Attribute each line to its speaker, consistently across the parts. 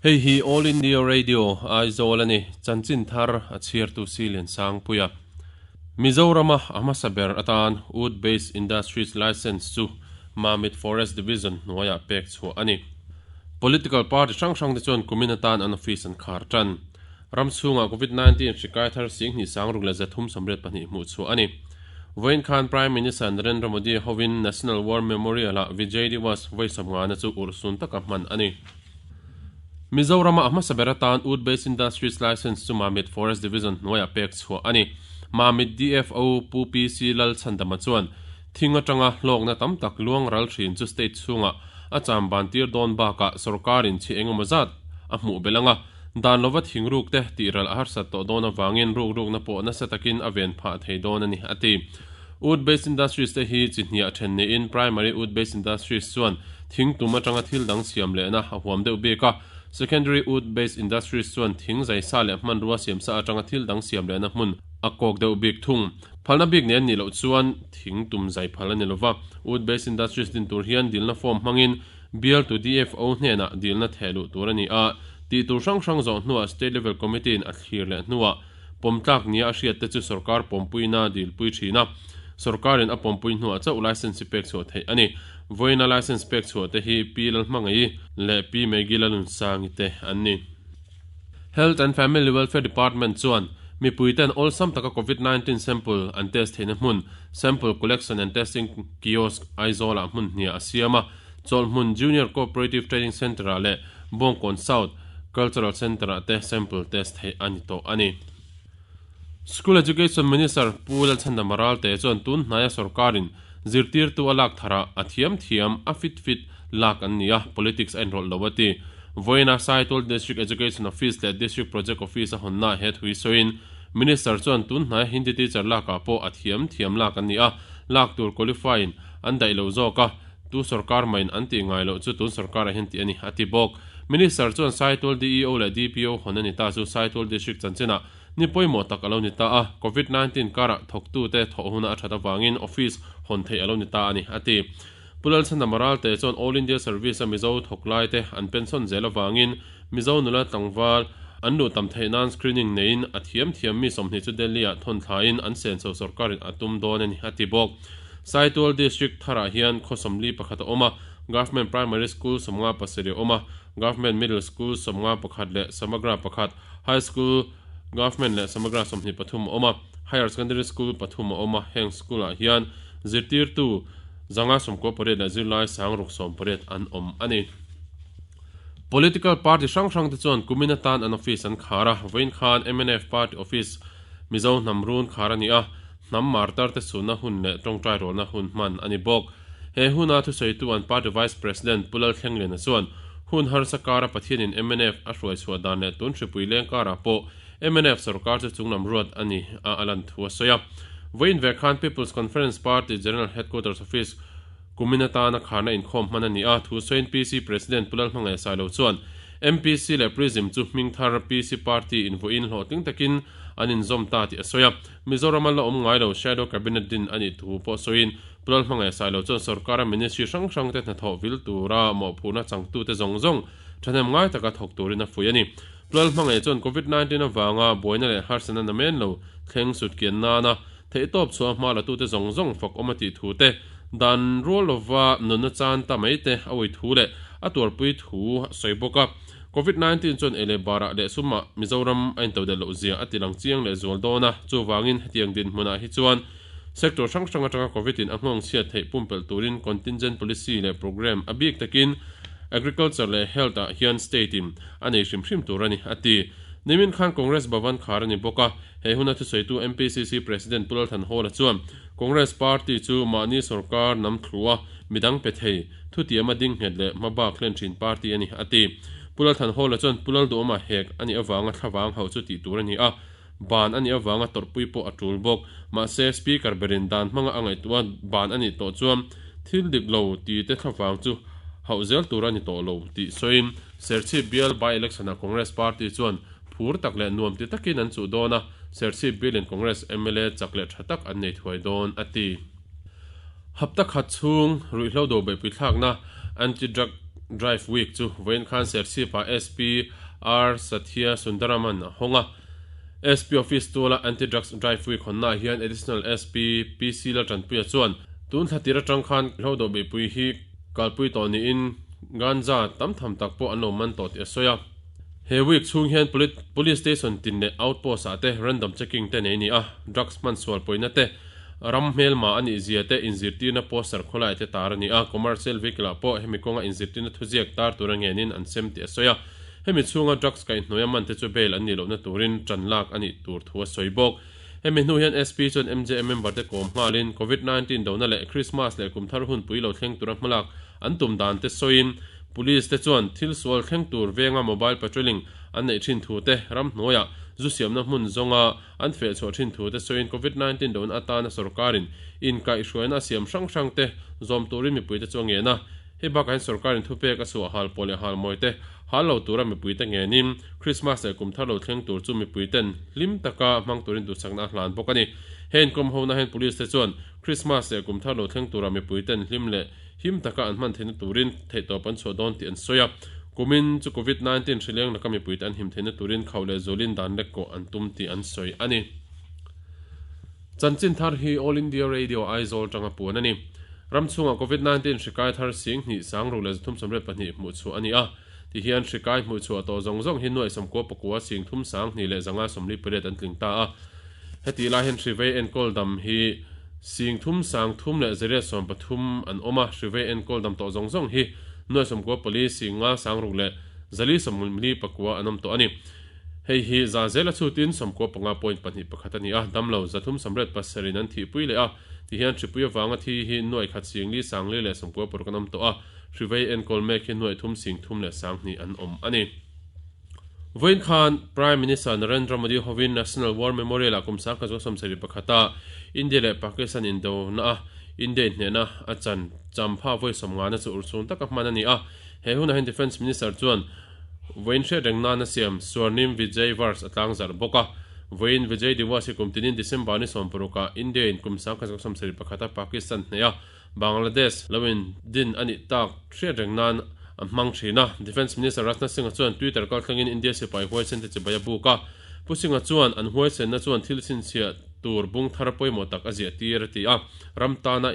Speaker 1: Hei hi All India Radio, Aizawl a ni. Chanchin thar a chhiartu Silian Sangpuia. Mizorama a hmasa ber atan Wood Based Industries Licence chu Mamit Forest Division hnuaiah pek chhuah a ni. Political party hrang hrangte chuan kumin atan an office an khar tan. Ram chhungah Covid 19 hri kai thar 2382 hmuh chhuah a ni. Vawiin khan Prime Minister Narendra Modi hovin National War Memorial-ah Vijay Diwas vawi sawmngana chu urhsun taka hman a ni. Mizorama a hmasa ber atan Wood Based Industries Licence chu Mamit Forest Division hnuaiah pek chhuah a ni. Mamit DFO Pu PC Lalchhandama chuan thing atanga hlawkna tam tak luang ral thin chu state chhungah a cham ban tir dawn bakah sorkarin chhi engemaw zat a hmuh belh anga Dan lova thingruk te tih ral a harsat tawh dawn avangin rukrukna pawh nasa takin a ven phah thei dawn a ni, a ti. Wood Based Industries te hi chi hniah then niin Primary Wood Based Industries chuan thing tum atanga thil dang siam lehna a huam deuh bik a, Secondary Wood Based Industries chuan thing zaisa leh hmanrua siamsa atanga thil dang siam lehna hmun a kawk deuh bik thung. Phalna bik nen nih loh chuan thing tum zai phal a ni lova, Wood Based Industries din tur hian dilna form hmangin Bialtu DFO hnenah dilna theh luh tur a ni a, tih tur hrang hrang zawh hnuah State Level Committee in a thlir leh hnuah pawmtlak nia a hriat te chu sorkar pawmpuina dilpui thin a, sorkarin a pawmpui hnuah chauh licence hi pek chhuah theih a ni. Vawiina licence pek chhuah te hi Pi Lalhmangaih leh Pi Maggie Lalunsangi te an ni. Health and Family Welfare Department chuan mipui ten awlsam taka Covid 19 sample an test theihna hmun Sample Collection and Testing Kiosk Aizawl-ah hmun hniah a siam a, Chawlhhmun Junior Cooperative Training Centre-ah leh Bawngkawn South Cultural Centre-ah te sample test theih a ni tawh a ni. School Education Minister Pu Lalchhandama Ralte chuan tun hnaia sorkarin zirtirtu a lak tharah a thiam thiam, a fit fit lak an ni a, politics a inrawlh lo a ti. Vawiina Saitual District Education Office leh District Project Office a hawnnaah he thu hi sawiin Minister chuan tun hnaia Hindi teacher lakah pawh a thiam thiam lak an ni a, lak tur qualify in an daih lo zawk a, tu sorkar mahin an tih ngai loh chu tun sorkarah hian tih a ni, a ti bawk. Minister chuan Saitual DEO leh DPO hawn a ni ta chu Saitual District chanchinah ni pawimawh tak a lo ni ta a, Covid 19 karah thawktute thawh huna a that avangin office hawn theih a lo ni ta a ni, a ti. Pu Lalchhandama Ralte chuan All India Service a Mizo thawk laite an pension zel avangin Mizo nula tlangval an luh tam theih nan screening neiin a thiam thiam mi 20 chu Delhi-ah thawn thlaiin an senso sorkarin a tum dawn a ni, a ti bawk. Saitual District tharah hian khaw 41 a awm a, Government Primary School 57 a awm a, Government Middle School 51 leh Samagra pakhat, High School Government leh Samagra 23 a awm a, Higher Secondary School pathum a awm a, heng school-ah hian zirtirtu 198 leh zirlai 618 an awm a ni. Political party hrang hrang te chuan kumin atan an office an khar a, vawiin khan mnf party office Mizo hnam run khar a ni a, hnam martar te sunna hun leh tawngtai rawlna hun hman a ni bawk. He huna thusawitu an party vice president Pu Lalthlengliana chuan hun harsa kara Pathianin mnf a hruai chhuah dan leh tun hripui leng karah pawh mnf sorkar chu chunglam ruat a ni a a lan thu a sawi a. Vawiin ve khan People's Conference Party General Headquarters Office Kumin atana kharna inkhawm hman a ni a, thu sawiin PC President Pu Lalhmangaih Sailo chuan MPC leh Prism chu hming thar PC Party invuahin hlawhtling takin an inzawm ta tih a sawi a. Mizorama la awm ngai lo Shadow Cabinet din a nih thu pawh sawiin Pu Lalhmangaih Sailo chuan sorkara ministry hrang hrangte hnathawh vil tura mawhphurhna changtute zawng zawng thahnem ngai taka thawk turin a fuih a ni. Pu Lalhmangaih chuan Covid 19 avanga buaina leh harsatna namen lo thleng sutkian nana Theihtawp chhuah hma latute zawng zawng fak awm a tih thu te, dan rual lova nunna chan ta mai te a ui thu leh a tuarpui thu a sawi bawk a. Covid 19 chuan ei leh barah leh sumah Mizoram a intodelh loh zia a tilang chiang leh zual dawn a, chuvangin hetiang dinhmunah hi chuan sector hrang hrang atanga Covid in a nghawng chhiat theih pumpelh turin contingent policy leh programme a bik takin Agriculture leh Health ah hian state in a nei hrim hrim tur a ni, a ti. Nimin khan Congress Bhavan khar a ni bawk a. He huna thusawitu MPCC President Pu Lalthanhawla chuan Congress Party chu mahni sorkar nam thlua midang pe thei, thutiama ding nghet leh hmabak hlen thin party a ni, a ti. Pu Lalthanhawla chuan Pu Lalduhawma hek a nih avanga thlavang hauh chu tih tur a ni a, ban a nih avanga tawrhpui pawh a tul bawk. Mahse, Speaker berin dan hmanga a ngaihtuah ban a nih tawh chuan thil dik lo ti te thlavang chu hauh zel tur a ni tawh lo tih sawiin Serchhip bial by-election-ah Congress Party chuan Phur tak leh nuam ti takin an chuh dawn a, Serchhip bialin Congress mla chak leh tha tak an nei thuai dawn, a ti. Hapta khat chhung ruihhlo do beihpui thlakna Anti-Drug Drive Week chu vawiin khan Serchhip-ah SP R Sathya Sundaraman a hawng a. SP Office tuala Anti-Drugs Drive Week hawnnaah hian Additional SP PC Laltanpuia chuan tun thla tir atang khan hlo beihpui hi kalpui tawh niin ganja tam tham tak pawh an lo man tawh tih a sawi a. He week chhung hian Police Station tin leh Outpost ah te random checking te nei a ni a, drugs hman sual pawina te, ram hmelma a nih zia te inzirtirna poster khawlai te tar a ni a, commercial vehicle ah pawh hemi kawnga inzirtirna thuziak tar tura ngenin an sem tih a sawi a, hemi chhunga drugs kaihhnuaia man te chu bail an nih lohna turin tan lak a nih tur thu a sawi bawk. Hemi hnu hian SP chuan MJM member te kawm nghalin Covid 19 dona leh Christmas leh kumthar hunpui lo thleng tura hmalak an tum dan te sawiin Police te chuan thil sual thleng tur venga mobile patrolling an neih thin thu te, ramhnuaiah zu siamna hmun zawnga an feh chhuah thin thu te sawiin Covid 19 dona atana sorkarin inkaihhruaina a siam hrang hrang te zawm turin mipuite chu a ngen a. Hei bakah hian sorkarin thupek a chhuah hal pawh leh hal mawi te hal lo tura mipuite ngenin Krismas leh kum thar lo thleng tur chu mipuiten hlim taka hmang turin duhsakna a hlan bawk a ni. He inkawm hona hian Police te chuan Krismas leh kum thar lo thleng tura mipuiten hlim leh him taka an hman theihna turin theihtawp an chhuah dawn tih an sawi a. Kumin chu Covid 19 hrileng laka mipuite an him theihna turin khauh leh zualin dan lek kawh an tum tih an sawi a ni. Chanchin thar hi All India Radio Aizawl tanga puan a ni. Ram chhungah Covid 19 hri kai thar 20 632 hmuh chhuah a ni a. Ti hian hri kai hmuh chhuah tawh zawng zawng hi nuaih sawmkua pakua 30 2 58 an tling ta a. Heti lai hian hri vei enkawl dam hi 30 313 an awm a, hri vei enkawl dam tawh zawng zawng hi nuaih sawmkua pali 5 6 leh 449 an awm tawh a ni. Hei hi za zela chhutin 95 point pahnih pakhat a ni a, damlo 387 in an thihpui leh a, tihian hripui avanga thi hi nuaih khat 40 sangli leh 96 an awm tawh a, hrivei enkawl mek hi nuaih thum sing thum leh 20 an awm a ni. Vawiin khan Prime Minister Narendra Modi hovin National War Memorial ah kum 1971 a India leh Pakistan indona a India inhnehna a chan champha vawi sawmngana chu urchhung taka hman a ni a, he hunah hian Defence Minister chuan Vawiin hriat reng nana siam Swarnim Vijay Varsh a tlang zarh bawk a. Vawiin Vijay Diwas hi kum tinin December ni 16 ah India in kum 1971 a Pakistan hneih a Bangladesh lo in din a nih tak hriat reng nan a hmang thin a. Defence Minister Rajnath Singh-a chuan Twitter kalthlangin India sipai huaisen te chibai a buk a. Pu Singh-a chuan an huaisenna chuan thil chhinchhiah tur bung thar pawimawh tak a ziah tir a ti a. Ram tana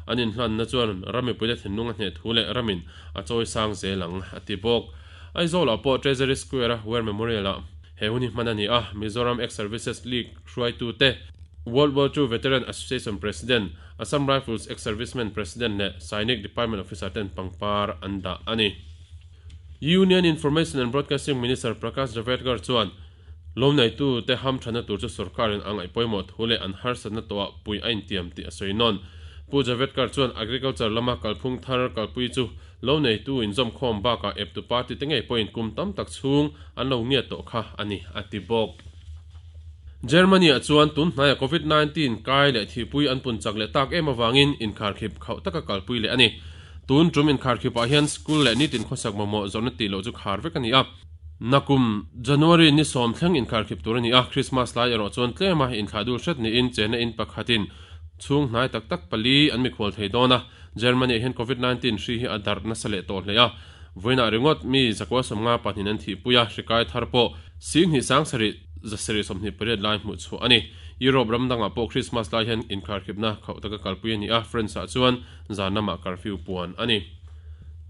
Speaker 1: an inhlanna chuan ram mipuite thinlung a hneh thu leh ramin a chawi sang zel ang, a ti bawk. Aizawlah pawh Treasury Square-a War Memorial-ah he hun hi hman a ni a, Mizoram Ex-Services League hruaitute, World War Two Veteran Association President, Assam Rifles Ex-Servicemen President leh Sainik Department Officer ten pangpar an dah a ni. Union Information and Broadcasting Minister Prakash Javadekar chuan lawmneitute hamthanna tur chu sorkarin a ngaih pawimawh thu leh an harsatna tawhah pui a intiam tih a sawi nawn. Pu Javadekar chuan Agriculture lama kalphung thar kalpui chu loneitu inzawmkhawm bakah eptu party te ngei pawhin kum tam tak chhung an lo ngiat tawh kha a ni, a ti bawk. Germany-ah chuan tun hnaia Covid 19 kai leh thihpui an pun chak leh tak em avangin inkharkhip khauh taka kalpui leh a ni. Tun tum inkharkhipah hian school leh nitin khawsak mamawh zawrhna tih loh chu khar vek a ni a. Nakum January ni sawm thleng inkharkhip tur a ni a, Christmas lai erawh chuan tlema inthlah dul hret niin chena in pakhatin chhung hnai tak tak pali an mikhual thei dawn a. Germany-ah hian Covid 19 hri hi a darh nasa leh tawh hle a, vawiinah ringawt mi zakua sawmnga pahnihin an thihpui a, hri kai thar pawh 20 sangsarih zasarih 28 lai hmuh chhuah a ni. Europe ram dangah pawh Christmas lai hian inkharkhipna khauh taka kalpui a ni a, France-ah chuan zan lamah curfew puan a ni.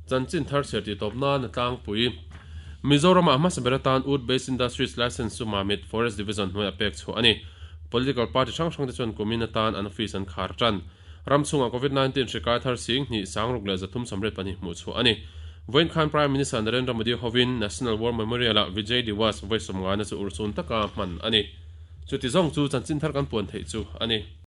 Speaker 1: Chanchin thar chhiar tih tawp nan a tlangpui. Mizoramah hmasa ber atan Wood Based Industries Licence chu Mamit Forest Division hnuaiah pek chhuah a ni. Political party hrang hrangte chuan kumin atan an office an khar tan. Ram chhungah Covid 19 hri kai thar 20 6 384 hmuh chhuah a ni. Vawiin khan Prime Minister Narendra Modi hovin National War Memorial-ah Vijay Diwas vawi sawmngana chu urchhun taka hman a ni. Chuti zawng chu chanchin thar kan puan theih chu a ni.